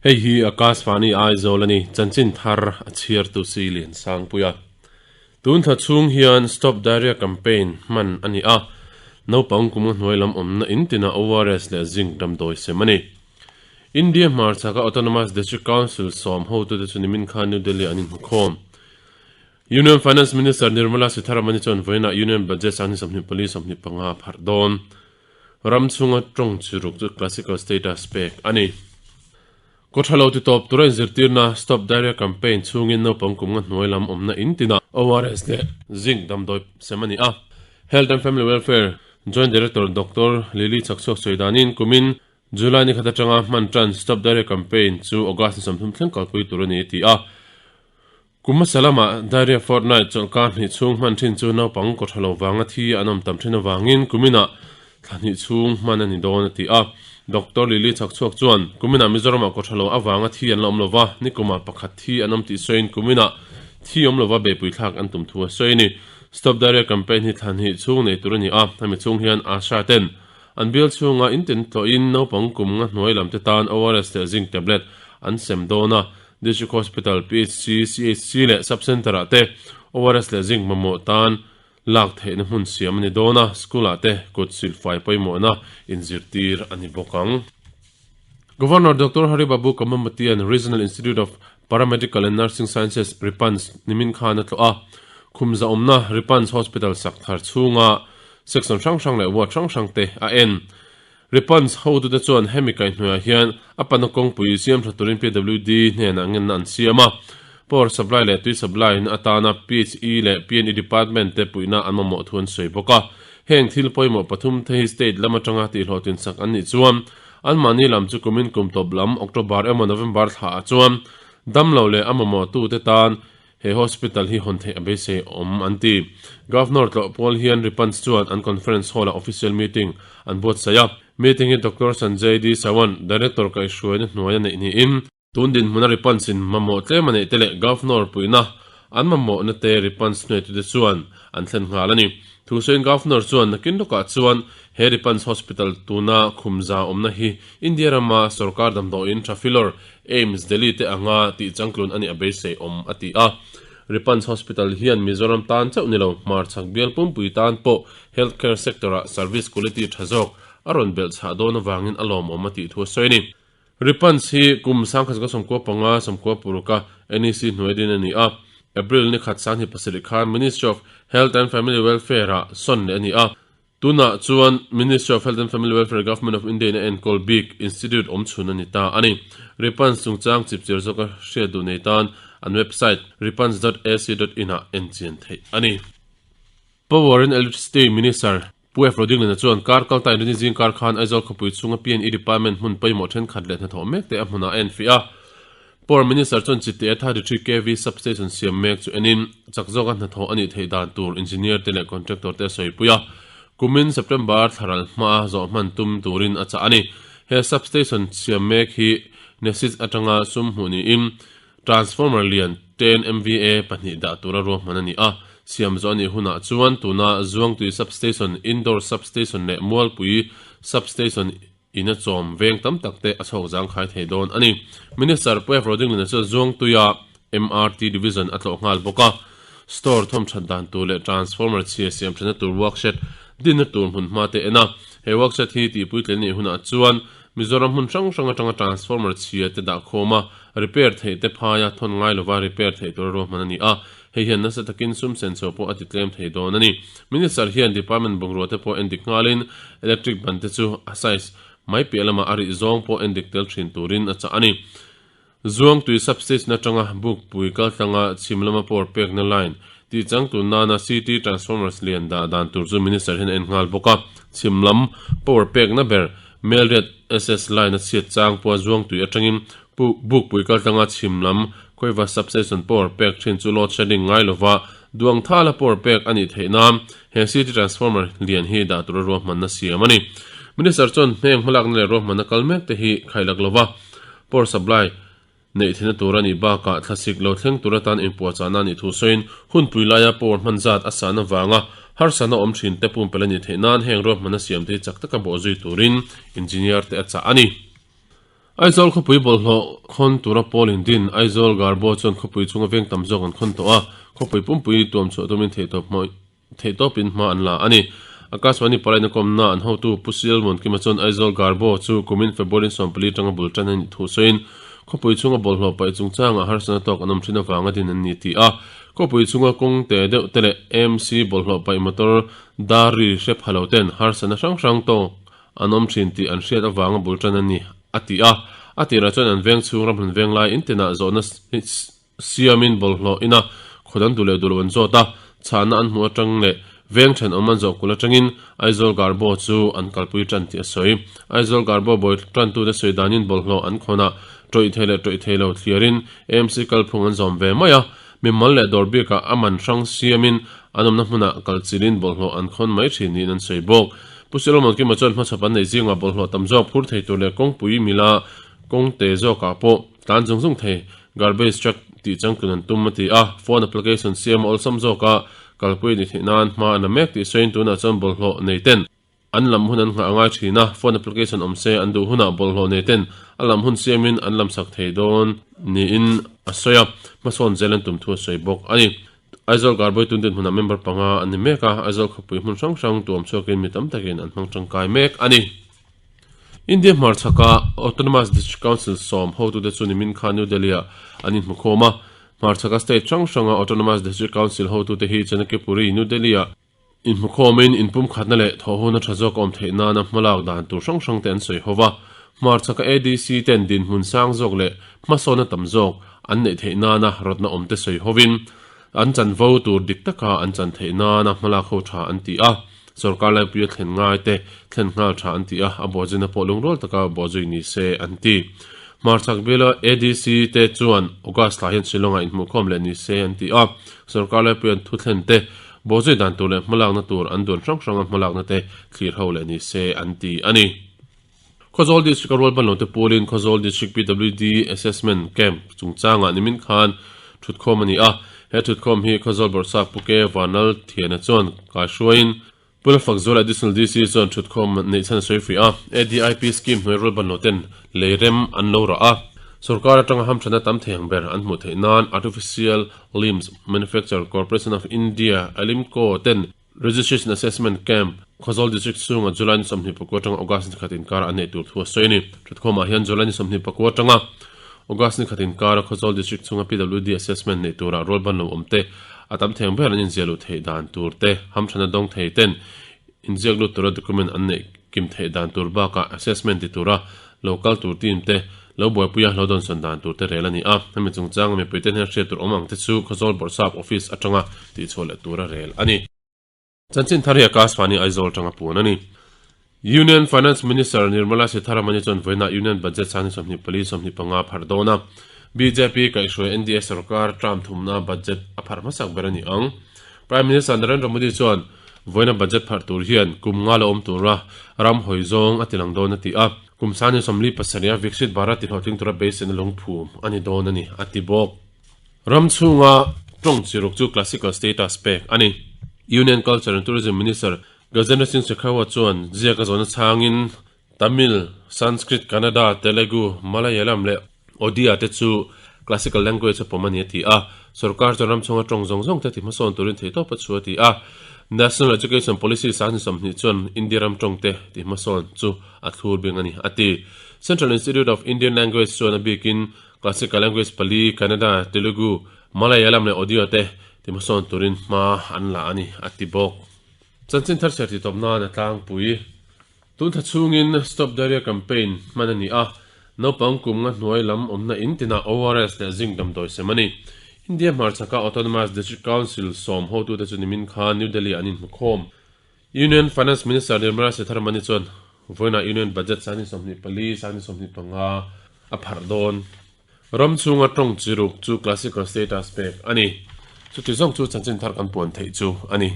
Hei hi Akashvani Aizawl a ni, chanchin thar a chhiartu si Liansangpuia. Tun thla chhung hian Stop Diarrhea Campaign hman a ni a, naupang kum a hnuai lam awmna in tinah ORS leh zinc damdawi sem a ni. India hmarchhaka Autonomous District Council sawm hotute chu nimin khan New Delhi-ah an inhmukhawm. Union Finance Minister Nirmala Sitharaman-i chuan vawiinah Union Budget 2024 25 a pharh dawn. Ram chhunga tawng chi ruk chu classical status pek a ni. Kawtha lo titawp tura inzirtirna Stop Diarrhea Campaign chhungin naupang kum nga hnuai lam awmna in tinah ORS leh Zinc damdawi sem a ni a. Health and Family Welfare Joint Director Doctor Lily Chakchhuak sawi danin kumin July ni khat atanga hman tan Stop Diarrhea Campaign chu August ni 30 thleng kalpui tur a ni a ti a. Kum hmasa lamah Diarrhea Fortnight chawlhkar hnih chhung hman thin chu naupang kawtha lo vanga thi an awm tam thin avangin kuminah thla hnih chhung hman a ni dawn a ti a. Doctor Lily Chhakchhuak chuan kuminah Mizoramah kawtha lo avanga thi an la awm lova, nikumah pakhat thi an awm tih sawiin kuminah thi awm lova beihpui thlak an tum thu a sawi a ni. Stop Diarrhea Campaign hi thla hnih chhung nei tur a ni a, hemi chhung hian Asha ten an bial chhunga in tin tlawhin naupang kum nga hnuai lam te tan ORS leh Zinc tablet an sem dawn a. District Hospital, PHC, CHC leh Sub Centre ah te ORS leh Zinc mamawh tan lak theihna hmun siam a ni dawn a, school ah te kut silfai pawimawhna inzirtir a ni bawk ang. Governor Doctor Hari Babu Kambhampatian Regional Institute of Paramedical and Nursing Sciences, RIPANS, nimin khan a tlawh a, khum zahawmna RIPANS Hospital sak thar chhunga section hrang hrang leh ward hrang hrang te a en. Ripans hotute chuan hemi kaihhnuaiah hian a pana kawngpui siam tha turin PWD hnenah ngenna an siam a. Power supply leh tui supply na atana PHE leh PNE department te puihna an mamawh thu an sawi bawk a. Heng thil pawimawh pathum te hi state lam atanga tihhlawhtlin sak an nih chuan anmahni lam chu kumin kum tawp lam October emaw November thlaah chuan damlo leh a mamawhtute tan He hospital hi hawn theih a beisei awm an ti. Governor tlawh pawl hian Ripans chuan an conference hall-ah official meeting an buatsaih a. Meeting hi Doctor Sanjay D Sawant, Director kaihhruaina hnuaia neih niin, tun dinhmuna Ripans in mamawh tlem a neih te leh Governor puihna an mamawhna te Ripans hnuaitute chuan an thlen nghal a ni. Thusawiin Governor chuan nakin lawkah chuan he Ripans Hospital tuna khumza awmna hi India rama sorkar damdawiin Trafilor AIIMS Delhi te anga tih changtlun a nih a beisei awm, a ti a. Ripans Hospital hian Mizoram tan chauh ni lo, hmarchhak bial pumpui tan pawh healthcare sector-ah service quality tha zawk a rawn belh chhah dawn avangin a lawmawm a tih thu a sawi a ni. Ripans hi kum 1995 90 NEC hnuai din a ni a, April ni khat 2007 khan Ministry of Health and Family Welfare-ah sawn leh a ni a. Tunah chuan Ministry of Health and Family Welfare Government of India in a enkawl bik institute awm chhun a ni ta a ni. Ripans chungchang chipchir zawka hriat duh nei tan an website ripans dot ac dot in ah en chian theih a ni. Power and Electricity Minister Pu F. Rodinglina chuan kar kalta Inrini zing kar khan Aizawl khawpui chhunga PNE Department hmun pawimawh thenkhat leh hnathawh mek te a hmunah a enfiah a. Power Minister chuan Chite a 33 kv substation siam mek chu enin chak zawka hnathawh a nih theih dan tur engineer te leh contractor te a sawipui a, kumin September thlaral hmaa zawh hman tum turin a chah a ni. He substation siam mek hi NESIS atanga sum hmuh niin transformer lian 10 MVA pahnih dah tura ruahman a ni a, siam zawh a nih hunah chuan tuna Zuangtui substation, Indoor substation leh Mualpui substation In a chawm veng tam tak te a chhawk zangkhai thei dawn a ni. Minister Pu F. Rodinglina chuan Zuangtuia MRT Division a tlawh nghal bawk a. Store thawm that dan tur leh transformer chhia siam thatna tur workshed dinna tur hmun hma te en a. He workshed hi tihpuitlin nih hunah chuan Mizoram hmun hrang hrang atanga transformer chhia te dah khawm a, repair theih te phaia thawn ngai lova repair theih tura ruahman a ni a. Hei hian nasa takin sum senchhuah pawh a ti tlem thei dawn a ni. Minister hian department bungrua te pawh endik nghalin electric ban te chu a size mai piah lamah a rih zawng pawh endik tel thin turin a chah a ni. Zuangtui substation atanga Bukpui kaltlanga chhim lama power pekna line tih changtun nana CT transformers lian dah dan tur chu Minister hian a en nghal bawk a. Chhim lam power pekna ber Melriat SS line a chhiat chang pawha Zuangtui atangin Bukpui kaltlanga chhim lam Khawiva substation power pek thin chu load shedding ngai lova duang thala power pek a nih theih nan he CT transformer lian hi dah tura ruahmanna siam a ni. Minister chuan hmeng hmalakna leh ruahmanna kal mek te hi khailak lova power supply neih theihna tur a nih bakah thlasik lo thleng tur atan inpuahchahna a nih thu sawiin hunpui laia power hman zat a sahna vanga harsatna awm thin te pumpelh a nih theih nan heng ruahmanna siam te hi chak taka bawhzui turin engineer te a chah a ni. Aizawl khawpui bawlhhlawh khawn tura pawl in din Aizawl Garbo chuan khawpui chunga veng tam zawk an khawn tawh a, khawpui pumpui tuam chhuah tumin theihtawp hma theihtawpin hma an la a ni. Akashvani Palaina kawmna an hotu Pu Sial Muankima chuan Aizawl Garbo chu kumin February 14 atanga bul tan a nih thu sawiin khawpui chhunga bawlhhlawh paih chungchangah harsatna tawk an awm thin avanga din an ni ti a. Khawpui chhunga kawng te deuh te leh AMC bawlhhlawh paih motor dar ri hre pha lo ten harsatna hrang hrang tawk an awm thin tih an hriat avanga bul tan a ni, a ti a. A tirah chuan an veng chhung ramhlun veng lai in tinah zawhna siamin bawlhhlawh ina khaw dang duh leh duh lo an zawt a, chhahna an hmuh atang leh veng thenawm an zawh kulh atangin Aizawl Garbo chu an kalpui tan tih a sawi. Aizawl Garbo bawi tantute sawi danin bawlhhlawh an khawnah tawih thei leh tawih thei lo thliarin AMC kalphung an zawm ve mai a, mimal leh dawr bikah a man hrang siamin an awmna hmunah kal chilin bawlhhlawh an khawn mai thin niin an sawi bawk. Pu Solomon Kima chuan hmachhawp an neih zingah bawlhhlawh tam zawk phur thei tur leh kawngpui mila kawngte zawkah pawh tlan zung zung thei garbage truck tih changtlun an tum a ti a, phone application siam a awlsam zawka kalpui a ni theih nan hma an la mek tih sawiin tunah chuan bawlhhlawh nei ten an lam hun an nghah a ngai thin a, phone application awm se an duh hunah bawlhhlawh nei ten a lam hun siamin an lam sak thei dawn niin a sawi a, hmasawn zel an tum thu a sawi bawk a ni. Aizawl Garbawi tun dinhmunah member panga an ni mek a, Aizawl khawpui hmun hrang hrang tuam chhuakin mi tam takin an hmang tangkai mek a ni. India hmarchhaka Autonomous District Council sawm hotute chu nimin khan New Delhi-ah an inhmukhawm a. Hmarchhaka state hrang hranga Autonomous District Council hotute hi Chanakyapuri, New Delhi-ah inhmukhawmin inpumkhatna leh thawhhuna tha zawk a awm theih nana hmalak dan tur hrang hrangte an sawi ho va. Hmarchhaka ADC ten dinhmun sang zawk leh hmasawnna tam zawk an neih theih nana rawtna awmte sawi hovin an chanvo tur dik taka an chan theih nana hmalak ho tha an ti a. Sorkar laipuia thlen ngai te thlen nghal tha an ti a, a bawhzina pawh lungrual taka bawhzui ni se an ti. Hmarchhak biala ADC te chuan August thla hian Shillong-ah inhmuhkhawm leh ni se an ti a, sorkar laipuian thu thlen te bawhzui dan tur leh hmalakna tur an duan hrang hranga hmalakna te thlir ho leh ni se an ti a ni. Khawzawl District-a rualbanlote pawlin Khawzawl District PWD Assessment Camp chungchangah nimin khan thutkhawm a ni a. He thutkhawm hi Khawzawl Bawrhsap Pu Ke Vanlal Thiana chuan kaihruaiin Pu Lalfakzuala Additional DC chuan thutkhawm neih chhan a sawi fuih a. ADIP Scheme hnuai rualbanloten lei rem an lo rah a. Sorkar atanga hamthatna tam thei ang ber an hmuh theih nan Artificial Limbs Manufacture Corporation of India, ALIMCO, ten Registration Assessment Camp, Khawzawl District chhunga July ni 24 atanga August ni khat inkara an neih tur thu a sawi a ni. Thatkhawmah hian July ni 24 atanga August ni khat inkara Khawzawl District chhunga PWD Assessment neih turah rualban lo awm te, a tam theng ber an inziah luh theih dan tur te, hamthana dawng thei ten inziak lut tura document an neih kim theih dan tur bakah assessment ti tura lo kal tur team te lo buaipuia lo dawnsawn dan tur te rel a ni a. Hemi chungchanga mipuite hnen hriat tur awm ang te chu Khawzawl Bawrhsap Office atanga tihchhuah leh tura rel a ni. Chanchin thar hi Akashvani Aizawl atanga puan a ni. Union Finance Minister Nirmala Sitharaman-i chuan vawiinah Union Budget sang ni 24 25 pharh dawn a. Bjp kaihhruai NDA sorkar term thumna budget a pharh hmasak ber a ni ang. Prime Minister Narendra Modi chuan vawiina budget pharh tur hian kum nga la awm tura ram hawi zawng a tilang dawn a ti a. Kum sang ni 47 a Viksit Bharat ti hlawhtling tura beiseina lungphum a ni dawn a ni, a ti bawk. Ram chhunga tawng chi ruk chu classical status pek a ni. Union Culture and Tourism Minister Gajendra Singh Shekhawat chuan ziak a zawhna chhangin Tamil, Sanskrit, Kannada, Telugu, Malayalam leh Odia te chu classical language a pawm a ni a ti a. Sorkar chuan ram chhunga tawng zawng zawng te ti hmasawn turin theihtawp a chhu a ti a. National Education Policy 2020 chuan India ram tawng te ti hmasawn chu a thlur bing a ni a ti. Central Institute of Indian Language chuan a bikin classical language pali, Kannada, Telugu, Malayalam leh Odia te ti hmasawn turin hma an la a ni a ti bawk. Chanchin thar chhiar tih tawp nan a tlangpui. Tun thla chhungin Stop Diarrhea Campaign hman a ni a, naupang kum nga hnuai lam awmna in tinah ORS leh zinc damdawi sem a ni. India hmarchhaka Autonomous District Council sawm hotute chu nimin khan New Delhi-ah an inhmukhawm. Union Finance Minister Nirmala Sitharaman-i chuan vawiinah Union Budget 2024, 2025 a pharh dawn. Ram chhunga tawng chi ruk chu classical status pek a ni. Chuti zawng chu chanchin thar kan puan theih chu a ni.